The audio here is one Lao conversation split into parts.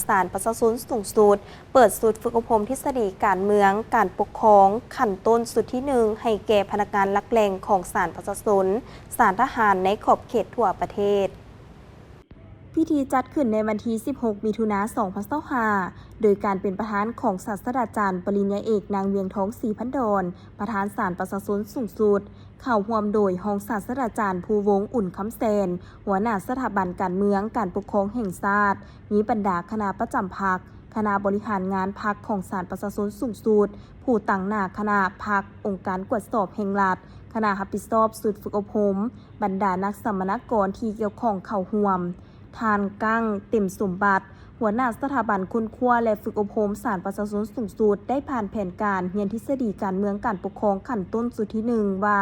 ສານປະຊາຊົນສູງສຸດ ເປີດຊຸດຝຶກອົບຮົມທິດສະດີການເມືອງ, ການປົກຄອງຂັ້ນຕົ້ນຊຸດທີໜຶ່ງ ໃຫ້ແກ່ພະນັກງານຫຼັກແຫຼ່ງຂອງສານປະຊາຊົນ, ສານທະຫານໃນຂອບເຂດທົ່ວປະເທດ. ພິທີຈັດຂຶ້ນໃນວັນທີສິບຫົກ ມິຖຸນາ ສອງພັນຊາວຫ້າ ໂດຍການເປັນປະທານຂອງສາດສະດາຈານປະລິນຍາເອກ ນາງ ວຽງທອງ ສີພັນດອນ ປະທານສານປະຊາຊົນສູງສຸດ, ເຂົ້າຮ່ວມໂດຍຮອງສາດສະດາຈານ ພູວົງ ອຸ່ນຄຳແສນ ຫົວໜ້າສະຖາບັນການເມືອງການປົກຄອງແຫ່ງຊາດ, ມີບັນດາຄະນະປະຈຳພັກ, ຄະນະບໍລິຫານງານພັກຂອງສານປະຊາຊົນສູງສຸດ, ຜູ້ຕາງໜ້າຄະນະພັກ, ອົງການກວດສອບແຫ່ງລັດ, ຄະນະຮັບຜິດຊອບຊຸດຝຶກອົບຮົມ, ບັນດານັກສຳມະນາກອນທີ່ກ່ຽວຂ້ອງເຂົ້າຮ່ວມ. ທ່ານ ກ້າງ ເຕັມສົມບັດ ຫົວໜ້າສະຖາບັນຄົ້ນຄວ້າ ແລະ ຝຶກອົບຮົມສານປະຊາຊົນສູງສຸດ ໄດ້ຜ່ານແຜນການຮຽນທິດສະດີການເມືອງການປົກຄອງຂັ້ນຕົ້ນຊຸດທີໜຶ່ງ ວ່າ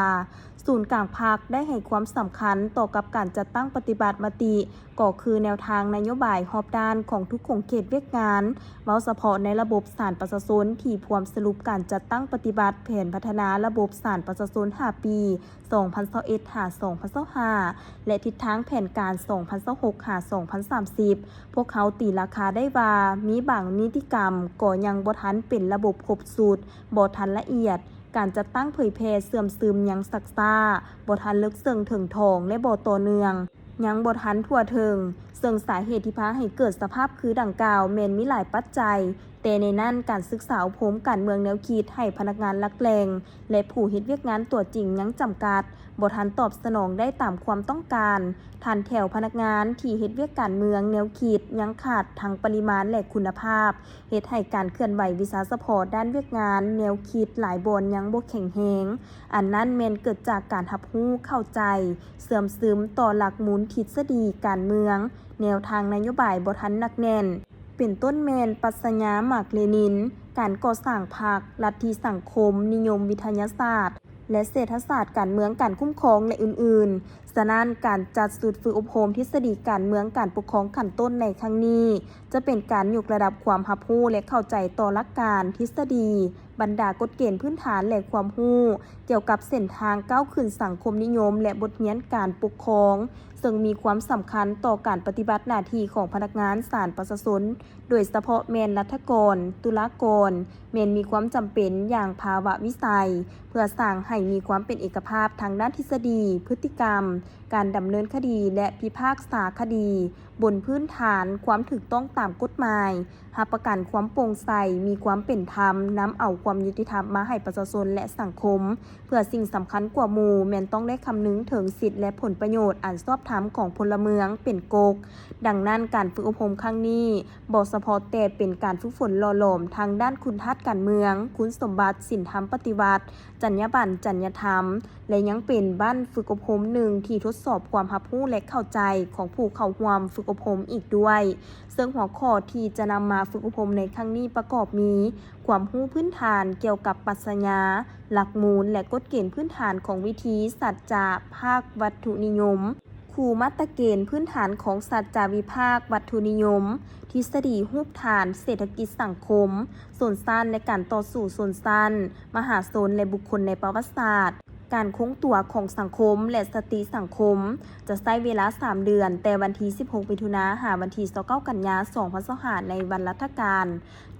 ສູນກາງພັກໄດ້ໃຫ້ຄວາມສຳຄັນຕໍ່ກັບການຈັດຕັ້ງປະຕິບັດມະຕິ ກໍຄືແນວທາງນະໂຍບາຍຮອບດ້ານຂອງທຸກຂົງເຂດວຽກງານ, ເວົ້າສະເພາະໃນລະບົບສານປະຊາຊົນທີ່ພວມສະຫຼຸບການຈັດຕັ້ງປະຕິບັດແຜນພັດທະນາລະບົບສານປະຊາຊົນຫ້າປີ ສອງພັນຊາວເອັດ ຫາ ສອງພັນຊາວຫ້າ ແລະ ທິດທາງແຜນການ ສອງພັນຊາວຫົກ ຫາ ສອງພັນສາມສິບ, ພວກເຮົາຕີລາຄາໄດ້ວ່າ ມີບາງນິຕິກຳກໍຍັງບໍ່ທັນເປັນລະບົບຄົບຊຸດ, ບໍ່ທັນລະອຽດ, ການຈັດຕັ້ງເຜີຍແຜ່ເສື່ອມຊຶມຍັງຊັກຊ້າ, ບໍ່ທັນເລິກເຊິ່ງເຖິງຖອງ ແລະ ບໍ່ຕໍ່ເນື່ອງ, ຍັງບໍ່ທັນທົ່ວເຖິງ, ເຊິ່ງສາເຫດທີ່ພາໃຫ້ເກີດສະພາບຄືດັ່ງກ່າວແມ່ນມີຫຼາຍປັດໄຈ, ແຕ່ໃນນັ້ນການສຶກສາອົບຮົມການເມືອງແນວຄິດໃຫ້ພະນັກງານຫຼັກແຫຼ່ງ ແລະ ຜູ້ເຮັດວຽກງານຕົວຈິງຍັງຈຳກັດ, ບໍ່ທັນຕອບສະໜອງໄດ້ຕາມຄວາມຕ້ອງການ, ຖັນແຖວພະນັກງານທີ່ເຮັດວຽກການເມືອງແນວຄິດຍັງຂາດທັງປະລິມານ ແລະ ຄຸນນະພາບ, ເຮັດໃຫ້ການເຄື່ອນໄຫວວິຊາສະເພາະດ້ານວຽກງານແນວຄິດຫຼາຍບ່ອນຍັງບໍ່ແຂງແຮງ. ອັນນັ້ນແມ່ນເກີດຈາກການຮັບຮູ້ເຂົ້າໃຈເສື່ອມຊຶມຕໍ່ຫຼັກມູນທິດສະດີການເມືອງ, ແນວທາງນະໂຍບາຍບໍ່ທັນໜັກແໜ້ນ, ເປັນຕົ້ນແມ່ນປັດຊະຍາມາກເລນິນ, ການກໍ່ສ້າງພັກ, ລັດທິສັງຄົມນິຍົມ, ວິທະຍາສາດ ແລະ ເສດຖະສາດການເມືອງ, ການຄຸ້ມຄອງ ແລະ ອື່ນໆ. ສະນັ້ນ, ການຈັດຊຸດຝຶກອົບຮົມທິດສະດີການເມືອງການປົກຄອງຂັ້ນຕົ້ນໃນຄັ້ງນີ້ ຈະເປັນການຍົກລະດັບຄວາມຮັບຮູ້ ແລະ ເຂົ້າໃຈຕໍ່ຫຼັກການ, ທິດສະດີ, ບັນດາກົດເກນພື້ນຖານ ແລະ ຄວາມຮູ້ກ່ຽວກັບເສັ້ນທາງກ້າວຂຶ້ນສັງຄົມນິຍົມ ແລະ ບົດຮຽນການປົກຄອງ, ເຊິ່ງມີຄວາມສຳຄັນຕໍ່ການປະຕິບັດໜ້າທີ່ຂອງພະນັກງານສານປະຊາຊົນ, ໂດຍສະເພາະແມ່ນລັດຖະກອນ, ຕຸລາກອນ, ແມ່ນມີຄວາມຈຳເປັນຢ່າງພາວະວິໄສ ເພື່ອສ້າງໃຫ້ມີຄວາມເປັນເອກະພາບທາງດ້ານທິດສະດີ, ພຶດຕິກຳ, ການດຳເນີນຄະດີ ແລະ ພິພາກສາຄະດີ ບົນພື້ນຖານຄວາມຖືກຕ້ອງຕາມກົດໝາຍ, ຮັບປະກັນຄວາມໂປ່ງໃສ, ມີຄວາມເປັນທຳ, ນຳເອົາຄວາມຍຸຕິທຳມາໃຫ້ປະຊາຊົນ ແລະ ສັງຄົມ, ເພື່ອສິ່ງສຳຄັນກວ່າໝູ່ ແມ່ນຕ້ອງໄດ້ຄຳນຶງເຖິງສິດ ແລະ ຜົນປະໂຫຍດອັນຊອບທຳຂອງພົນລະເມືອງເປັນກົກ. ດັ່ງນັ້ນ, ການຝຶກອົບຮົມຄັ້ງນີ້ ບໍ່ສະເພາະແຕ່ເປັນການຝຶກຝົນຫຼໍ່ຫຼອມທາງດ້ານຄຸນທາດການເມືອງ, ຄຸນສົມບັດ, ສິນທຳປະຕິວັດ, ຈັນຍາບັນ, ຈັນຍາທຳ ແລະ ຍັງເປັນບ້ານຝຶກອົບຮົມໜຶ່ງທີ່ທົດສອບຄວາມຮັບຮູ້ ແລະ ເຂົ້າໃຈຂອງຜູ້ເຂົ້າຮ່ວມຝຶກອົບຮົມອີກດ້ວຍ. ເຊິ່ງຫົວຂໍ້ທີ່ຈະນຳມາຝຶກອົບຮົມໃນຄັ້ງນີ້ປະກອບມີ ຄວາມຮູ້ພື້ນຖານກ່ຽວກັບປັດຊະຍາ, ຫຼັກມູນ ແລະ ກົດເກນພື້ນຖານຂອງວິທີສັດຈະພາກວັດຖຸນິຍົມ, ຄູ່ມາດຕະເກນພື້ນຖານຂອງສັດຈະວິພາກວັດຖຸນິຍົມ, ທິດສະດີຮູບຖານເສດຖະກິດສັງຄົມ, ຊົນຊັ້ນ ແລະ ການຕໍ່ສູ້ຊົນຊັ້ນ, ມະຫາຊົນ ແລະ ບຸກຄົນໃນປະຫວັດສາດ, ການຄົງຕົວຂອງສັງຄົມ ແລະ ສະຕິສັງຄົມ, ຈະໃຊ້ເວລາສາມເດືອນ, ແຕ່ວັນທີສິບຫົກ ມິຖຸນາ ຫາວັນທີຊາວເກົ້າ ກັນຍາ ສອງພັນຊາວຫ້າ ໃນວັນລັດຖະການ.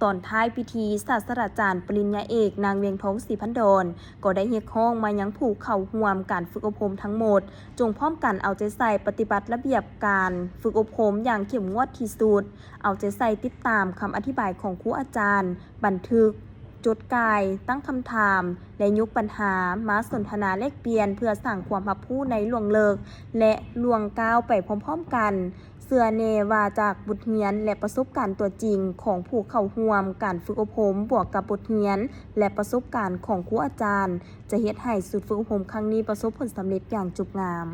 ຕອນທ້າຍພິທີ, ສາດສະດາຈານປະລິນຍາເອກ ນາງ ວຽງທອງ ສີພັນດອນ ກໍໄດ້ຮຽກຮ້ອງມາຍັງຜູ້ເຂົ້າຮ່ວມການຝຶກອົບຮົມທັງໝົດ, ຈົ່ງພ້ອມກັນເອົາໃຈໃສ່ປະຕິບັດລະບຽບການຝຶກອົບຮົມຢ່າງເຂັ້ມງວດທີ່ສຸດ, ເອົາໃຈໃສ່ຕິດຕາມຄຳອະທິບາຍຂອງຄູອາຈານ, ບັນທຶກ, ຈົດກ່າຍ, ຕັ້ງຄຳຖາມ ແລະ ຍົກບັນຫາມາສົນທະນາແລກປ່ຽນ ເພື່ອສ້າງຄວາມຮັບຮູ້ໃນລວງເລິກ ແລະ ລວງກ້າວໄປພ້ອມໆກັນ. ເຊື່ອແນ່ວ່າຈາກບົດຮຽນ ແລະ ປະສົບການຕົວຈິງຂອງຜູ້ເຂົ້າຮ່ວມການຝຶກອົບຮົມ ບວກກັບບົດຮຽນ ແລະ ປະສົບການຂອງຄູອາຈານ ຈະເຮັດໃຫ້ຊຸດຝຶກອົບຮົມຄັ້ງນີ້ປະສົບຜົນສຳເລັດຢ່າງຈົບງາມ.